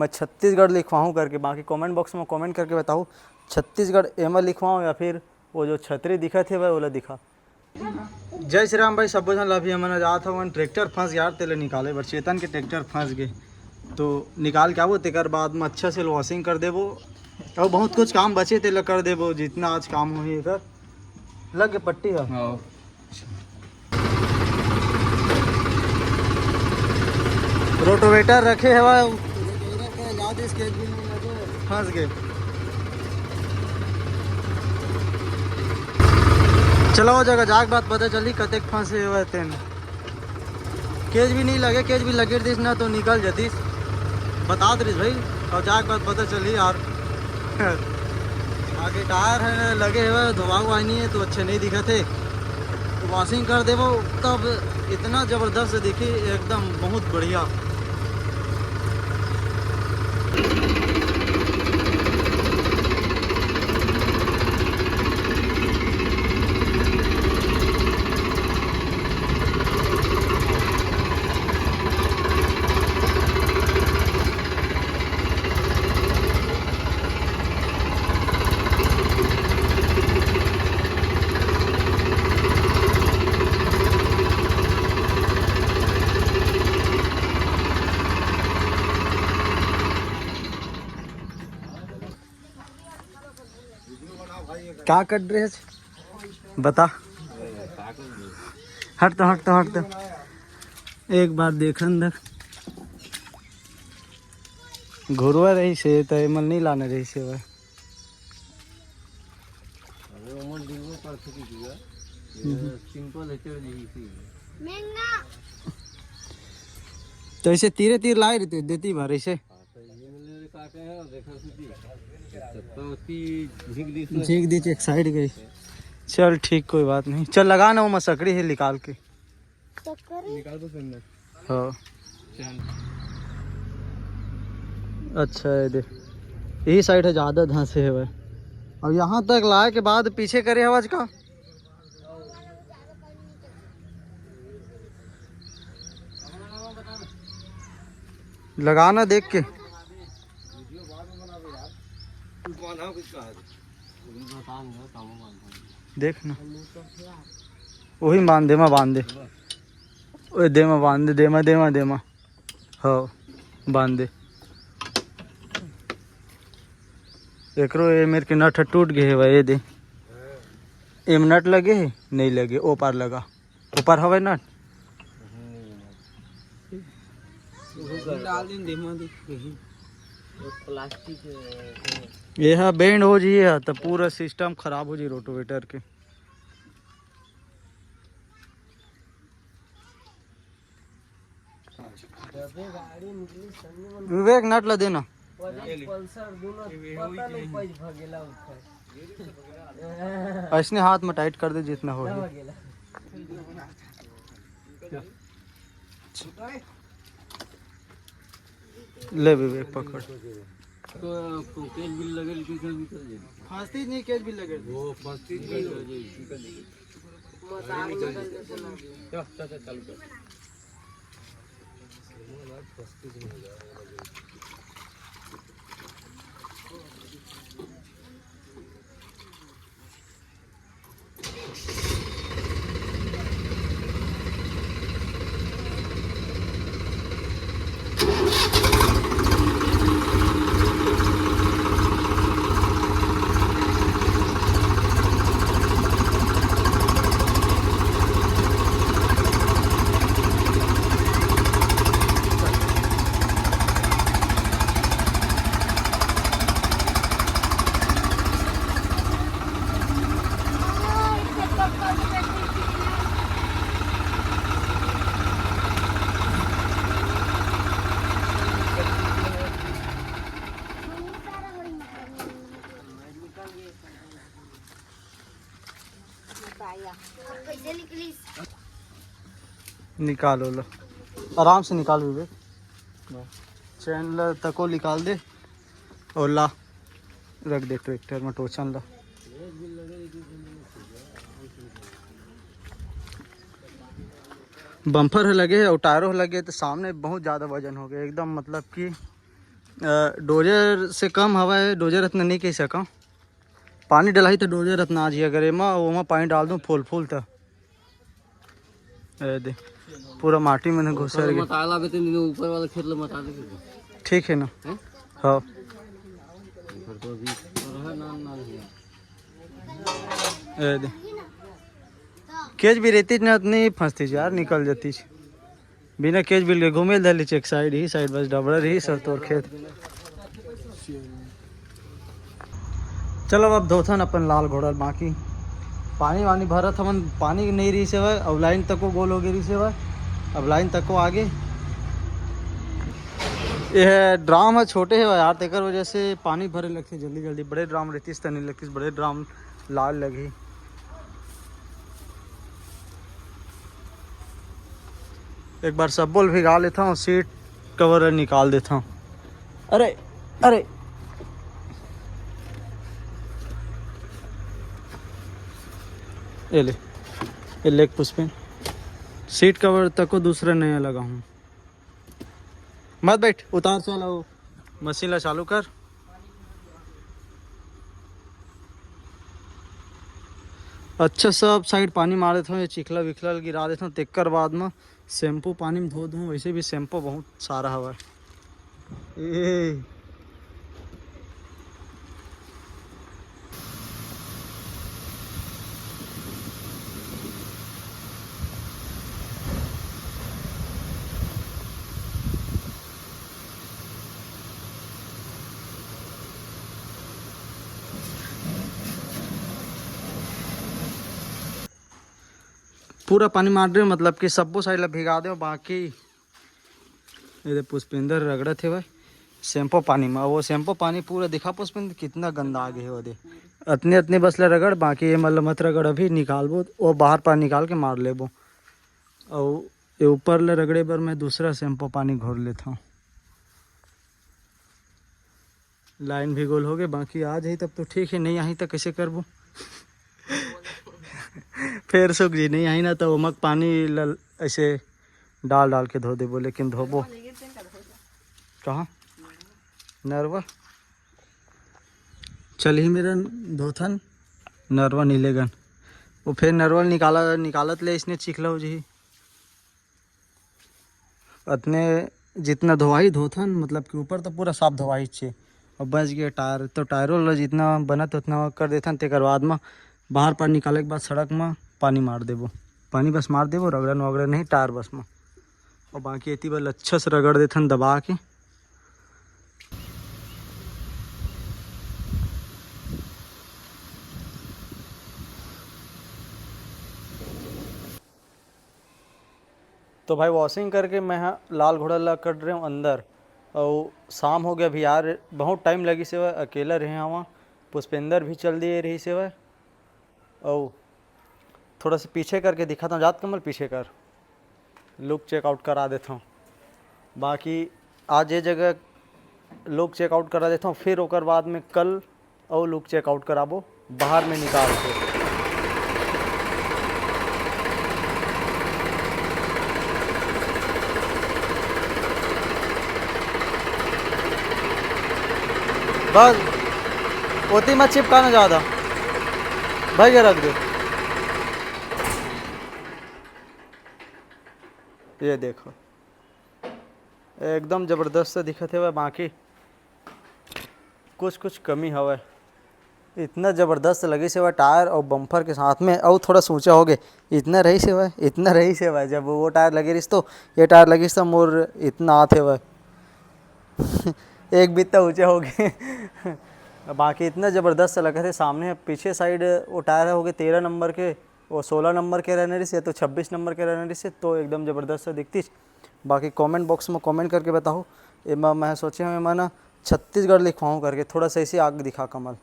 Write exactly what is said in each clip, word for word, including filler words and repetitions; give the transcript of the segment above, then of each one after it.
छत्तीसगढ़ लिखवाहूँ करके, बाकी comment box में कमेंट करके बताओ, छत्तीसगढ़ एमा लिखवाऊँ या फिर वो जो छतरी दिखत हे भाई, ओला दिखा। जय श्री राम भाई, सबो झन ला। अभी हमन जात हवन, ट्रैक्टर फंस गया यार, तेला निकाले बर। चेतन के ट्रैक्टर फंस गे, तो निकाल के आबो, तेकर बाद में अच्छा से वॉशिंग कर देबो। और बहुत कुछ काम बचे, तेला कर देबो, जितना आज काम होही एकर। लग के पट्टी है। हाँ। रोटोवेटर रखे हवा, फंस गए। चलो, वो जगह जाके बात पता चली, कतेक फंसे हुए तेन। केज भी नहीं लगे, केज भी लगे रहिस ना तो निकल जतिस, बतात रहिस भाई। और जाके बात पता चली यार। आगे टायर है लगे हुए, धोवा हुआ नहीं है तो अच्छे नहीं दिखत है। तो वॉशिंग कर देबो, तब इतना जबरदस्त दिखी, एकदम बहुत बढ़िया। का कट रहे है? बता। हट तो, हट तो, हट तो। एक बार देखन दे। घुरवा रहिस हे, त एमन नहीं लाने रहिस हे। अरे, ओमन डिगबो कर सकी जी, ये हम्म। सिंपल है, चढ़ जी इसी। तो ऐसे तीरे तीर लाए रहते, देती बार ऐसे। हाँ, तो ये मिले रे काटे हैं, देखा सूची। तो ती झींक दी इसमें। झींक दी, एक साइड गई। चल ठीक, कोई बात नहीं। चल लगा ना, वो मसकड़ी है निकाल के। चक्कर ही। निकाल दो फिर अंदर। हाँ। चल। अच्छा है, दे। यही साइड है, ज़्यादा धंसे है भाई। और यहाँ तक लाए के बाद पीछे करे आवाज का। लगाना देख के। देख ना। वही बांध दे, मैं बांध दे। ओए, दे मैं बांध दे, दे मैं, दे मैं, दे मैं। हाँ, बांध दे। एकरो ए मेर के नट ह टूट गे हे भाई, ये दे। एम नट लगे हे? नहीं लगे, ओ पार लगा। ऊपर हवे नट? डाल दिन दे मैं, दे। प्लास्टिक, ये हा बेंड हो जी, ये हा तो पूरा सिस्टम खराब हो जी रोटोवेटर के। विवेक, नट ला देना। पल्सर दोनों पता नहीं पैज भगेला ऊपर। ऐसने हाथ में टाइट कर दे जितना हो। भगेला। ले विवेक, पकड़। तो, तो केज बिल लगे, लेकिन केज बिल कर दे। फास्ती नहीं, केज बिल लगे। वो फास्ती नहीं लगे। चल, चल, चल, चालू कर। निकालो लो, आराम से निकाल विवेक। चैन ला तको निकाल दे और ला रख दे ट्रैक्टर में टोचन ला। बम्पर ह लगे हे और टायरो ह लगे हे, तो सामने बहुत ज़्यादा वजन हो गया एकदम, मतलब कि अ, डोजर से कम हवय, डोजर अतना नइ कहि सकंव। पानी डलाही त डोजर अतना आ जही, अगर एमा, ओमा पानी डाल दूं फूल फूल त। ए दे, पूरा माटी में घुसर गे। मताला बेटे, नीचे ऊपर वाला खेत ला मता दे। ठीक है ना? हैं? हाँ। एकर तो अभी रहा नान नान है। ए दे। केच भी रहतीच ना, अतनी फंसतीच यार, निकल जातीच। बिना केच भी ले घूमे ल धर लीच एक साइड ही, साइड बस डबरा रही सब तोर खेत। चलो अब धोथन अपन लाल घोड़ा ल, बाकी पानी वानी भरत हमन, पानी नइ रहिस हवय, अब लाइन तको गोल हो गे रहिस हवय, अब लाइन तको आगे। ये ड्राम ह छोटे हवय यार, तेकर वजह से पानी भरे लगथे जल्दी जल्दी, बड़े ड्राम रहतीस त नइ लगतीस, बड़े ड्राम लाल लगही। एक बार सब्बो ल भिगा लेथंव, सीट कवर निकाल देथंव। अरे, अरे, ये ले, ये ले पुष्पिन, सीट कवर तको दूसरा नया लगाहूँ। मत बैठ, उतार, चल, आओ, मशीन ला चालू कर। अच्छा, सब साइड पानी मार देथंव, ये चिखला विखला ल गिरा देथंव, तेकर बाद म शैम्पू पानी में धो दूँ। वैसे भी शैम्पू बहुत सारा हवय। ए। पूरा पानी मार देव, मतलब कि सब्बो साइड ला भिगा देव। बाकी ये दे पुष्पेंद्र रगड़त हेवय शैम्पू पानी में। वो शैम्पू पानी पूरा दिखा पुष्पेंद्र, कितना गंदा आ गे हे ओदे। अतने अतने बस ला रगड़, बाकी ये मतलब मत रगड़, अभी निकालबो, वो बाहर पानी निकाल के मार लेबो। अउ ये ऊपर ला रगड़े बर मैं दूसरा शैम्पू पानी घोर लेथंव। लाइन भी गोल हो गे, बाकी आ जाही तब तो ठीक है, नहीं आही तो कैसे करबो? फेर सूख जी, नहीं आही ना तो ओमक पानी ल ऐसे डाल डाल के धो देबो, लेकिन धोबो कहाँ? नरवा। चल ही मेरा धोथन नरवा नीलेगन। वो फेर नरवा निकाला, निकालत ले इसने चिखला हो जही। अतने जितना धोवाही धोथन, मतलब कि ऊपर तो पूरा साफ धोवाही छे। अब बच गया टायर, तो टायरो ला जितना बनत उतना कर देथन, तेकर बाद म बाहर पानी निकाले के बाद सड़क म पानी मार देबो। पानी बस मार देबो, रगड़न वगड़न नहीं, टायर बस म। और बाकी एती बर अच्छा से रगड़ देथन दबा के। तो भाई, वॉशिंग करके मैं ह लाल घोड़ा ला कट रहे हूँ अंदर। और शाम हो गया अभी यार, बहुत टाइम लगिस हेवय, अकेला रहे हवा, पुष्पेंद्र भी चल दिए रहिस हेवय। और थोड़ा सा पीछे करके दिखाता हूँ, जात कमल पीछे कर, लुक चेकआउट करा देता हूँ। बाकी आज ये जगह लुक चेकआउट करा देता हूँ, फिर ओकर बाद में कल अउ लुक चेकआउट कराबो बाहर में निकाल के। बस ओती मत चिपका ना ज़्यादा, भाई ये रख दे। ये देखो, एकदम ज़बरदस्त दिखत हे, बाकी कुछ कुछ कमी हवय। इतना ज़बरदस्त लगिस हेवय टायर अउ बम्पर के साथ में, अउ थोड़ा सा ऊँचा हो गे। इतना रहिस हेवय, इतना रहिस हेवय, जब वो टायर लगे रहिस तो, ये टायर लगिस तो मोर इतना आत हेवय। एक बित्ता ऊँचा हो गे। बाकी इतना ज़बरदस्त लगत हे। सामने पीछे साइड वो टायर हो गे तेरह नंबर के, वो सोलह नंबर के रहने रहिस, ये तो छब्बीस नंबर के रहने रहिस, तो एकदम ज़बरदस्त दिखतीस। बाकी कमेंट बॉक्स में कमेंट करके बताओ। एमा मैं सोचे हूँ, एमा ना छत्तीसगढ़ लिखवाऊँ करके, थोड़ा सा इसे आग दिखा कमल।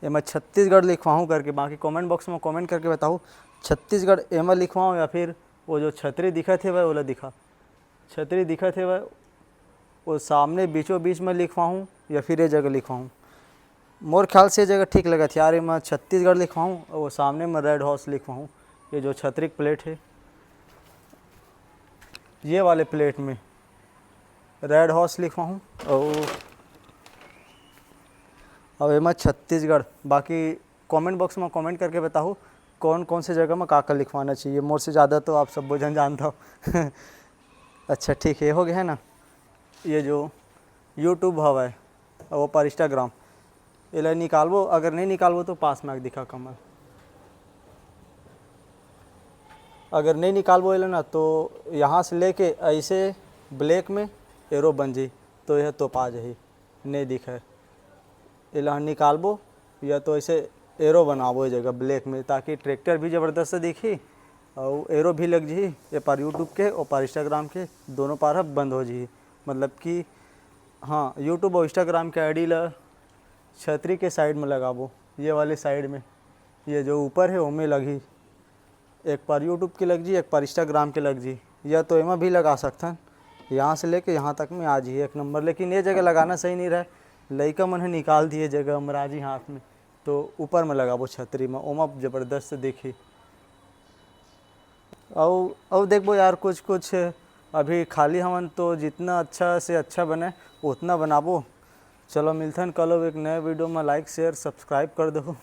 एमा छत्तीसगढ़ लिखवाऊँ करके, बाकी कमेंट बॉक्स में कमेंट करके बताओ, छत्तीसगढ़ एमा लिखवाऊँ या फिर वो जो छतरी दिखत हे भाई, ओला दिखा। छतरी दिखत हे भाई, वो सामने बीचों बीच में लिखवाऊँ या फिर ये जगह लिखवाऊँ? मोर ख्याल से ये जगह ठीक लगत हे यार, एमा छत्तीसगढ़ लिखवाऊँ और वो सामने में रेड हॉर्स लिखवाऊँ। ये जो छतरी के प्लेट हे, ये वाले प्लेट में रेड हॉर्स लिखवाहूँ। और अब एमा छत्तीसगढ़, बाकी कमेंट बॉक्स में कमेंट करके बताओ, कौन कौन से जगह में का का लिखवाना चाहिए। मोर से ज़्यादा तो आप सब्बो झन जानता हो। अच्छा, ठीक है, हो गया है ना। ये जो यूट्यूब हवा है, वो पर इंस्टाग्राम, एला निकालबो। अगर नहीं निकालबो तो पास में आके दिखा कमल। अगर नहीं निकालबो एला ना, तो यहाँ से लेके ऐसे ब्लैक में एरो बन जी, तो यह तोपा जाही, नहीं दिखे। एला निकालबो या तो ऐसे एरो बनाबो ये जगह ब्लैक में, ताकि ट्रैक्टर भी ज़बरदस्त दिखी और एरो भी लग जी। ये पार यूट्यूब के, ओ पार इंस्टाग्राम के, दोनों पार अब बंद हो जी। मतलब कि हाँ, यूट्यूब और इंस्टाग्राम के आईडी ला छतरी के साइड में लगाबो, ये वाले साइड में, ये जो ऊपर है ओमे लगही। एक पार यूट्यूब के लग जी, एक पार इंस्टाग्राम के लग जी। या तो एमा भी लगा सकथन, यहाँ से लेके यहाँ तक में आ जी एक नंबर। लेकिन ये जगह लगाना सही नहीं रहे, लइका मन ह निकाल दिए जगह अमराजी हाथ में, तो ऊपर में लगाबो छतरी में, ओमा जबरदस्त दिखी। अउ अउ देखबो यार, कुछ कुछ अभी खाली हवन, तो जितना अच्छा से अच्छा बने उतना बनाबो। चलो मिलथन कल एक नए वीडियो में। लाइक, शेयर, सब्सक्राइब कर दो।